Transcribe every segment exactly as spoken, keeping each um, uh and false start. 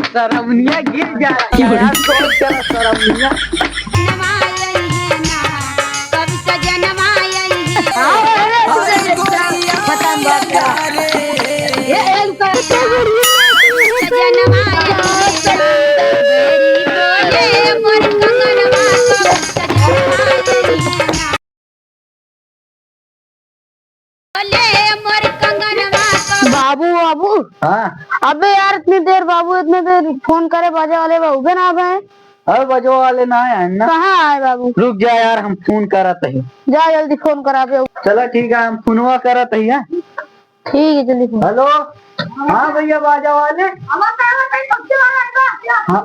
सरौनिया गिर जा रहा है यार, सोच कर सरौनिया। बाबू, बाबू। हाँ। अबे यार, इतनी देर बाबू, इतनी देर फोन करे, बाजा वाले बाबू बे ना आवे हैं। अरे, बाजा वाले ना आए हैं ना। कहाँ आए बाबू? रुक जा यार, हम फोन करत ही। जा जल्दी फोन करा बे। चला ठीक है, हम फोनवा करत ही, हाँ? ठीक है, जल्दी फोन। हेलो, हाँ भैया, बाजा वाले। हाँ,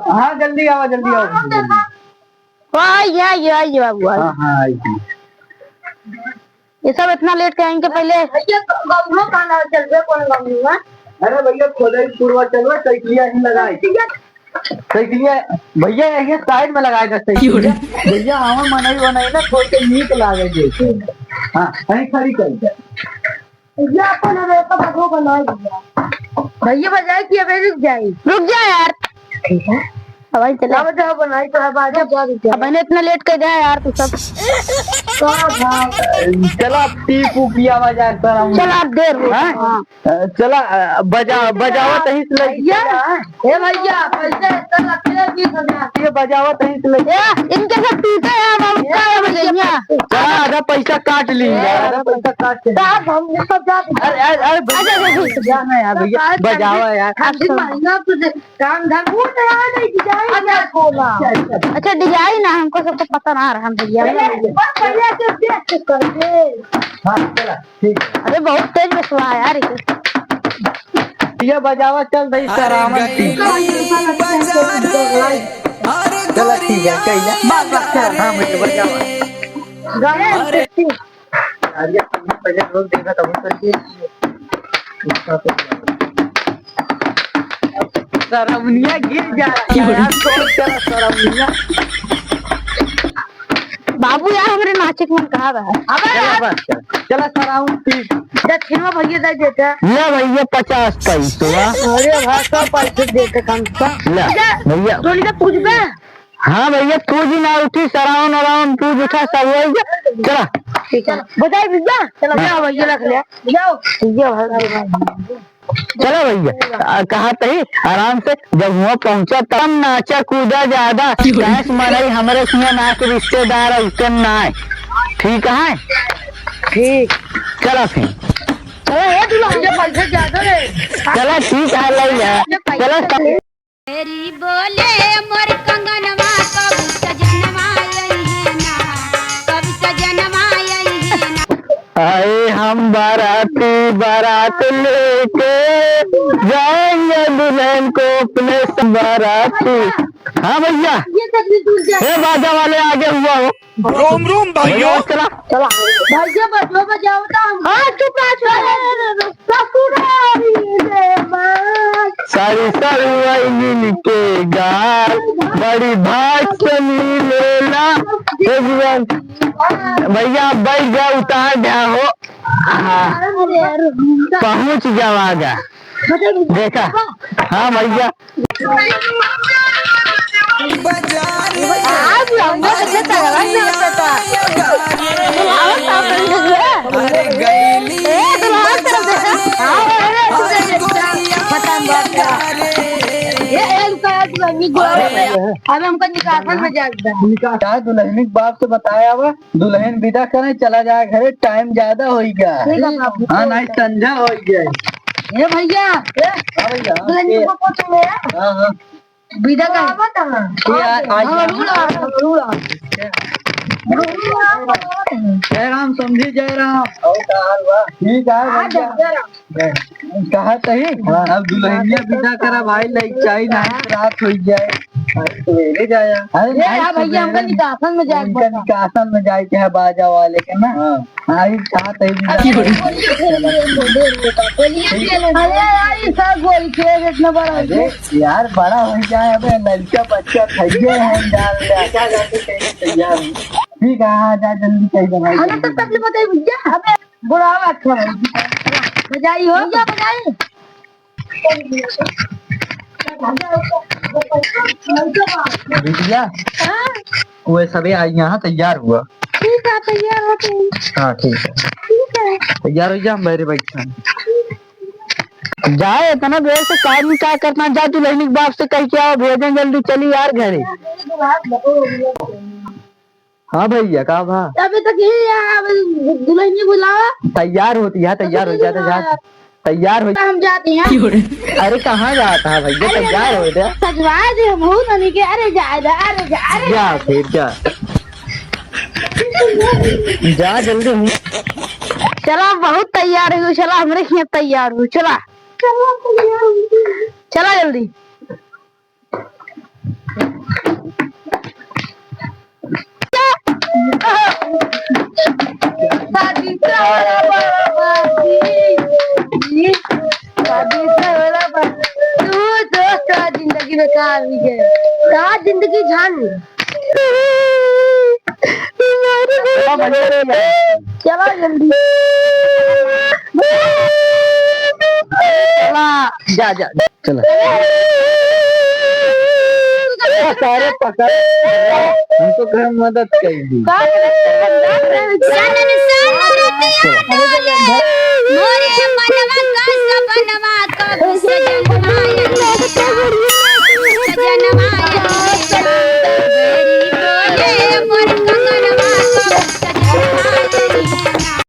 हाँ, जल्दी आवा, जल्दी आवा, जल्दी। आइए, आइए, आइए बाबू, आइए। हाँ, हाँ, आइए। ये सब इतना लेट के आएंगे पहले। भैया, गौनो खाना चल रहे, कौन गौनो है? अरे भैया, खोदाई पुरवा चल रहा, साइकिलिया ही लगाए। साइकिलिया, भैया, यही साइड में लगाए दे साइकिलिया। भैया, हवा मनई वनई ना, थोड़ के नीक लागे जैसे। हाँ, कहीं खड़ी कर दे। भैया, अपन हमें तो बजो बनाए भैया। भैया बजाए कि अबे रुक जाए? रुक जा यार। ठीक है। अब भाई चला। अब तो बनाई तो है, बाजा बजा दे। अब मैंने इतना लेट कर दिया यार तू सब। तो हाँ, चला टीप ऊप किया बाजार पर हम। चल, आप देर हो। हाँ? हाँ। अ, चला, अ, बजा-, बजावत ही से लइके भैया, चला। ए भैया, पैसा इतना लगते हैं बीस हजार। ये बजावत ही से लइके। ए, इनके सब टूटे हैं, बाबू, ये का है भैया? चला, आधा पैसा काट ली यार, आधा पैसा काट के। साहब, हम ये सब जा-, अरे, अरे, अरे, भैया, अच्छा, अच्छा, अच्छा। जा ना यार, भैया, बजावा यार। हम भी महीना तो दे-, काम धंधा वो तो यार नहीं, डिजाइन क्या खोला? अच्छा, अच्छा। अच्छा, डिजाइन है, हमको सबको पता ना रहा, भैया। भैया, एक बार बढ़िया से देख के कर दे। हाँ, चला। ठीक है। अरे बहुत तेज बसवा है यार ये। ये बजावा चल भाई, अरे सरावन। गइली बाजार, अरे चला ठीक है, कहिया। बात, बात कर। हाँ, मुझे बजावा। गाना अरे, पहले लोग देखा था, वो करके। सरौनिया गिर जा रहा है यार, सोच कर सरौनिया। बाबू यार, हमरे नाचे के मन कहा बा? अबे चला यार। बस, चला सराउंड तीस। दक्षिणवा भैया दे देता। ले भैया, पचास पैसवा। अरे भाई, सौ पैसे देते कम से कम। ले भैया। टोली का पूछ बे। हाँ भैया, पूज ना उठी, सराउंड अराउंड पूज उठा, सब हो गया। चला। ठीक है, बजाई भैया। चला, ले भैया, रख ले। जाओ। ये भाई। चलो भैया, आ, कहा तही आराम से, जब हुआ पहुंचा तब नाचा कूदा ज्यादा, कैस मनई हमरे सिया ना के रिश्तेदार ऐसन ना है। ठीक है? ठीक। चला फिर। चलो, ए दुल्हन, ये पैसे ज्यादा रे। चला ठीक है, ले ले। ये पैसे चला, सब तेरी बोले मोर कंगनवा, कब सजनवा अइहे ना, कब सजनवा अइहे ना। आए हम बाराती, बारात लेके जाएंगे दुल्हन को अपने साथ बाराती। हाँ भैया, ये तकलीफ दूर जाए। हे बाजा वाले आगे हुआ हो। रोम रोम भाइयों। भैया, चला। चला। भैया, बजो बजाओ तो हम। हाँ, चुप रह, चुप रह। ससुरारी रे माँ। सारी सरवैनिन के गाल, बड़ी भाग से मिलेला। हे जीवन। भैया, बैठ जा, उतार दे हो। हाँ। पहुँच जावागा। देखा? हाँ भैया। आज लौंडा कैसे तगड़ा से होता था। दुल्हावा साफ नहीं हुआ। ए, दुल्हावा साफ देखा। हाँ, अरे, तुझे देखा। खत्म बात का। ये एक साथ लगी गोवा में। अब हमको निकासन में जाता है। निकास, दुल्हनी के बाप से बताया हुआ। दुल्हन विदा करे, चला जाए घरे, टाइम ज्यादा होई गया। ठीक है बाबू। हाँ, नहीं, संझा होई गया। ए भैया, ए, हाँ भैया, दुल्हन ए, को पूछ ले। हाँ, हाँ। विदा का। ये आ, आ, हाँ, रुला, रुला। जय राम समधी, जय राम। और का हाल बा? ठीक है भैया। कहा तही? हाँ। अब दुल्हनिया विदा करा भाई, लइक चाही, नहीं तो रात हो जाए। अरे सवेरे जाया। अरे ए, नहीं, हाँ भैया, हमका सवेरे निकासन में जाए के उनका बा। निकासन में जाए के है बाजा वाले के ना। हाँ। हाँ, ये कहा तही विदा। अरे, बोलिए, बोलिए, बोलिए, बोलिए। अरे यार, ये सब गोल खेल इतना बड़ा हो अरे गया। यार, बड़ा हो जाए, अबे लड़का बच्चा खइए हैं, डाल ले। क्या जाके कहने तैयार हूँ। ठीक है, हाँ, जा जल्दी कह दे भाई। हमें तो तकलीफ बताई भैया, हमें बुढ़ावा अच्छा है। बजाई हो? भैया, बजाई। बिटिया, हाँ? वो सबे आई यहाँ तैयार हुआ। ठीक है, तैयार होते हैं। हाँ, ठीक है। ठीक है। तैयार हो जा, हम बहरे बैठे हैं। जा, इतना देर से काम का करना, जा दुल्हन के बाप से कह के आओ, भेजें जल्दी, चली यार घरे। हाँ भैया, का भा? अबे तक ही यहाँ, अब दुल्हन बुलावा। तैयार होती है, तैयार हो जाते, जा। तैयार हो। हम जाती हैं। अरे कहाँ जाता है भैया, अरे तैयार हो जा। सजवा दे हम हो तनी के, अरे जा, जा, अरे जा, अरे जा। जा फिर जा। जा जल्दी हूँ। चला, बहुत तैयार हो, चला, हमरे यहाँ तैयार हो, चला। चला जल्दी। शादी से होला बर्बादी, शादी से होला बर्बादी। तू दोस्त का जिंदगी बेकार हुई है, का जिंदगी झंड। चला जल्दी। चला, जा, जा, जा। चला। ए, सारे पकड़, हमको घर मदद कर दी। का मदद कर दी? सन सन रतिया डोले, मोरे मनवा का सपनवा कब